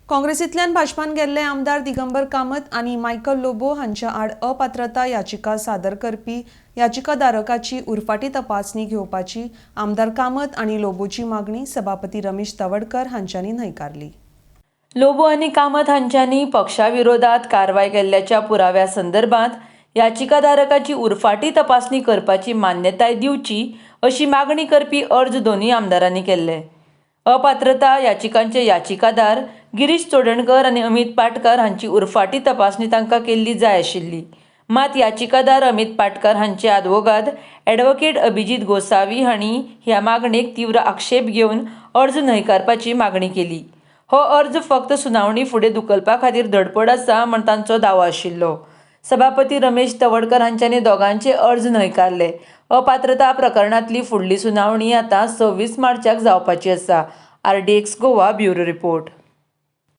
काँग्रेसींतल्यान भाजपान गेल्ले आमदार दिगंबर कामत आनी मायकल लोबो हांच्या आड अपात्रता याचिका सादर करपी याचिकादारकाची उरफाटी तपासणी घेवपाची आमदार कामत आनी लोबोची मागणी सभापती रमेश तवडकर हांच्यांनी न्हयकारली. लोबो आनी कामत हांच्यांनी पक्षा विरोधात कारवाय केल्ल्याच्या पुराव्या संदर्भात याचिकाधारकाची उरफाटी तपासणी करपाची मान्यताय दिवची अशी मागणी करपी अर्ज दोनूय आमदारांनी केल्ले. अपात्रता याचिकांचे याचिकादार गिरीश चोडणकर आनी अमित पाटकार हांची उरफाटी तपासणी तांकां केल्ली जाय आशिल्ली. मात याचिकादार अमित पाटकार हांचे आदवोगाद ॲडव्होकेट अभिजीत गोसावी हांणी ह्या मागणेक तीव्र आक्षेप घेवन अर्ज न्हयकारपाची मागणी केली. हो अर्ज फक्त सुनावणी फुडें धुकलपा खातीर धडपड आसा म्हण तांचो दावो आशिल्लो. सभापती रमेश तवडकर हांच्यांनी दोगांचे अर्ज न्हयकारले. अपात्रता प्रकरणांतली फुडली सुनावणी आतां 26 मार्चाक जावपाची आसा. RDX Goa bureau report.